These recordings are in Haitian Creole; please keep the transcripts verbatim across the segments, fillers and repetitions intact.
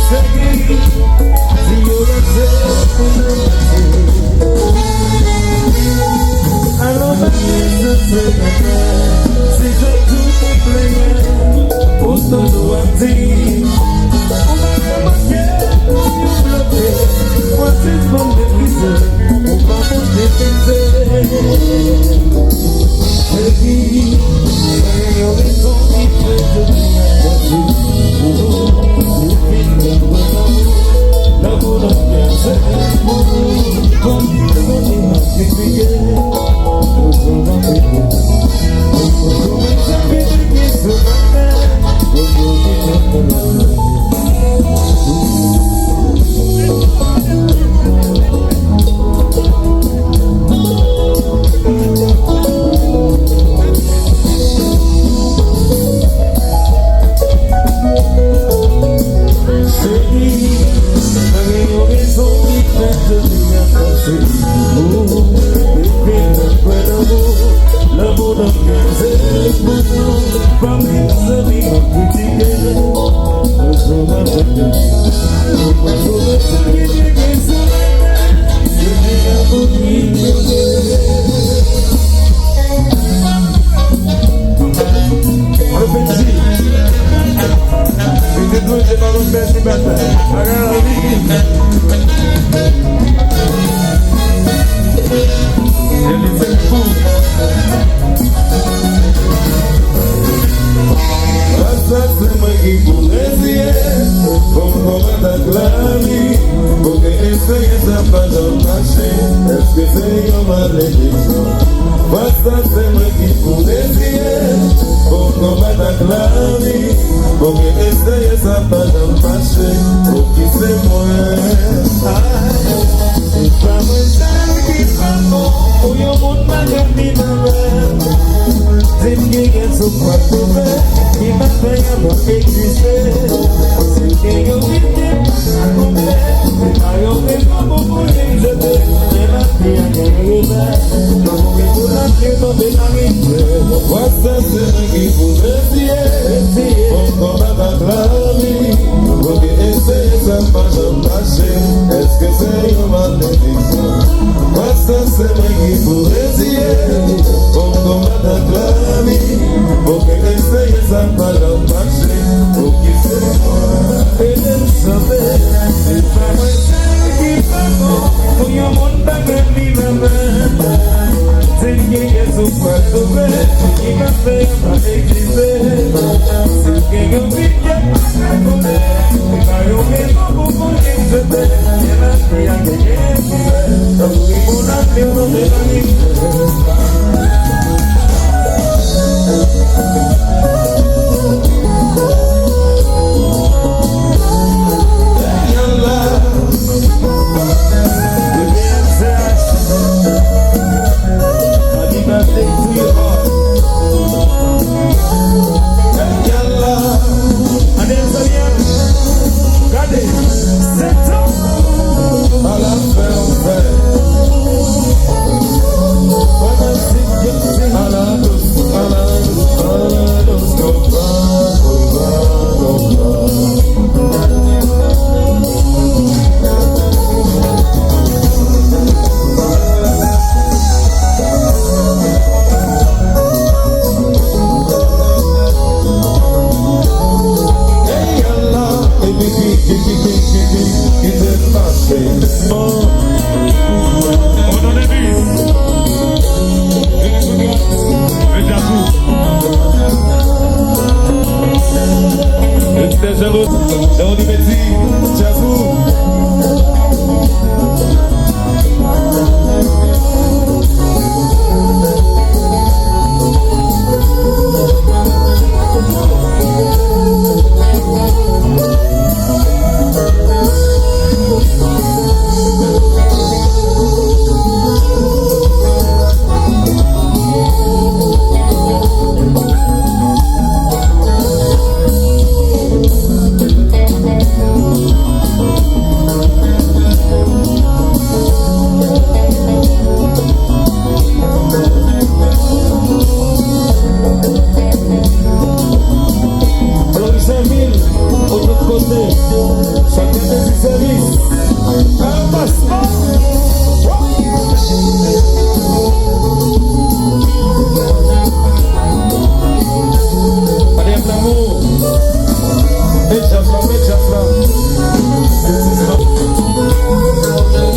Di yo lèze pou nou mache. Alò mache sou se mwen. Si jan tou te plenyen, ou toujou ap di, ou pa ka manke, ou bloke, ou ap sispann meprize, ou pa monte peze. Baby, pa gen yon rezon ki fè jodi a pase pou nou. Ou fin konprann lanmou, lanmou nan kè se pou ou. Fòk mezanmi m ap esplike. Ou pran nan pete. Ou konprann sa ki te gen sou maten. Ou konprann sa ki te gen sou maten. Baby, pa gen yon rezon ki fè jodi a pase pou ou. Epi mwen kwè lanmou, lanmou nan kè se pou nou. Fòk mezanmi m ap kritike. Ou konprann sa ki te gen sou maten. Jodi a pou ki mete dlo se pa lòt mèsi batay. Bagay la vini. Elise kou. Pase se mwen ki pou reziye. Bon, bon, matak lavi. Bon, ke espere sa pa janm mache. Èske se yon malediksyon? Fwa sa se mwen ki pou reziye. Bon, konbat ak lavi. Bon, ke espere sa pa janm mache. Pou ki se mwen? Se pa mwen sèl ki pa bon pou yon moun pa gen li nan men. Di m kiyen sou kwa twouve ki pa fè yon moun egziste. Si w gen yon vit ki pa ka konble, se pa yon rezon pou pou li jete. Men lavi a gen revè. Tankou yon lapli tonbe nan rivyè. Fwa sa se mwen ki pou reziye. Reziye. Bon, konbat ak lavi. Bon, ke espere sa pa janm mache. Èske se yon malediksyon? Fwa sa se mwen ki pou reziye. Bon, konbat ak lavi. Bon, ke espere sa pa janm mache. Pou ki se mwen? Ede m chante. Se pa mwen sèl ki pa bon pou yon moun pa gen li nan men. Di m kiyen sou kwa twouve ki pa fè yon pa egziste. Si w gen yon vit ke pa ka konble, se pa yon rezon pou pou li jete. Men lavi a genyen revè. Tankou yon lapli tonbe nan rivyè. Gade, se tan. Ala fè w fè. Fanatik yo di. Ala dous, ala dous, ala dous, konpa, konpa, konpa. Hey, ala. Epi ki, ki, ki, ki, ki, ki, ki te pase. Bon. Bon, nan legliz. Vini sou gras. Medya tou. Epi te jalo. Nan yon dimeti. Djazou. Chak mèkredi sèvis. Anbasman. Allez, Amour. Met djaz la, met djaz la.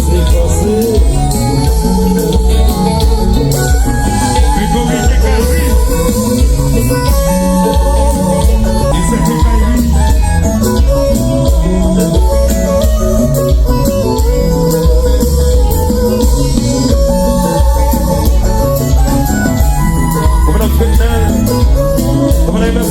Se pase. Rico Ricky Kairi. Li se Kairi. Ou pa nan fèt nan, ou pa nan fèt nan.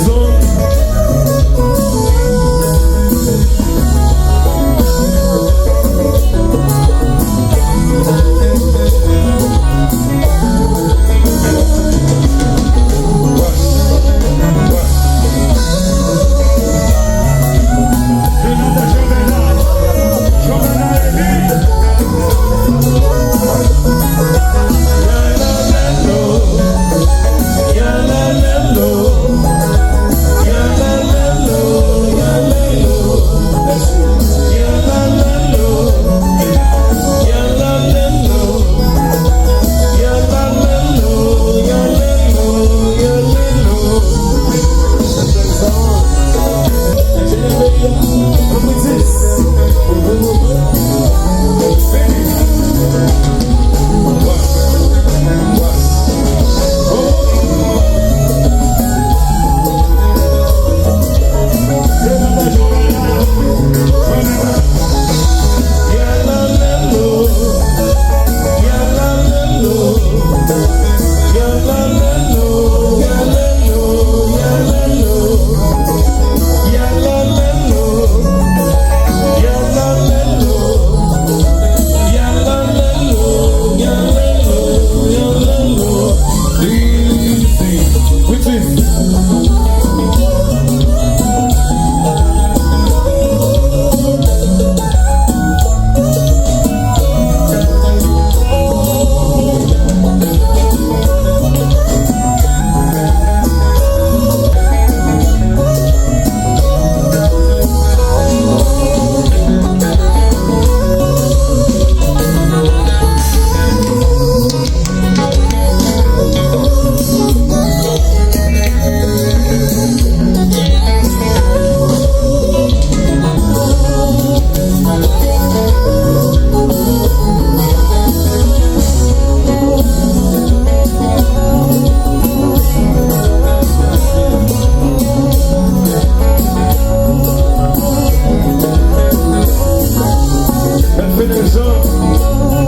N ap fete jan,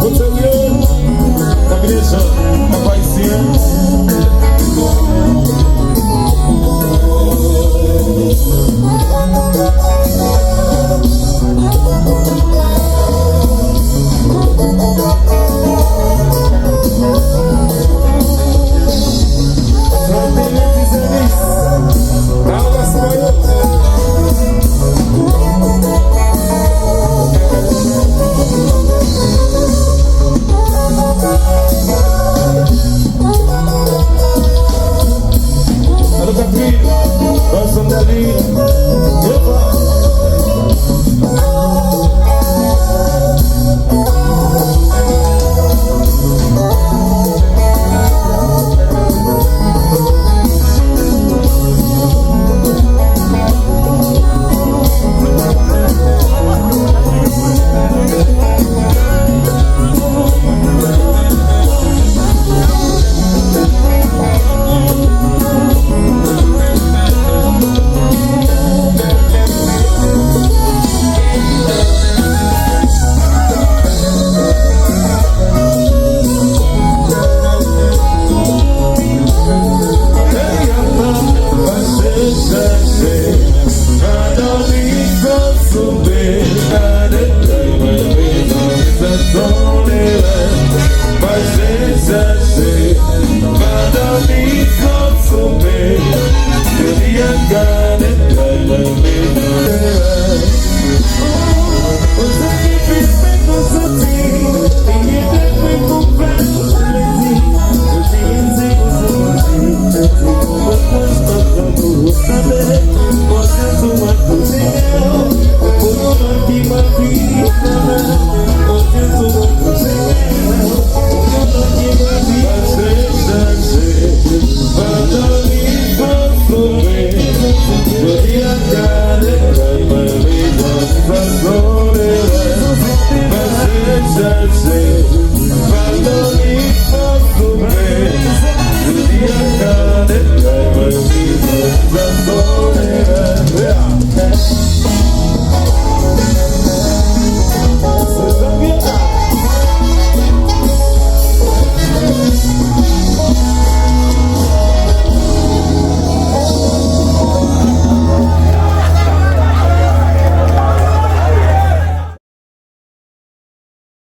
kote w ye? N ap fete jan, papa isi a. Alò, Catherine, ansanm Dali, epa.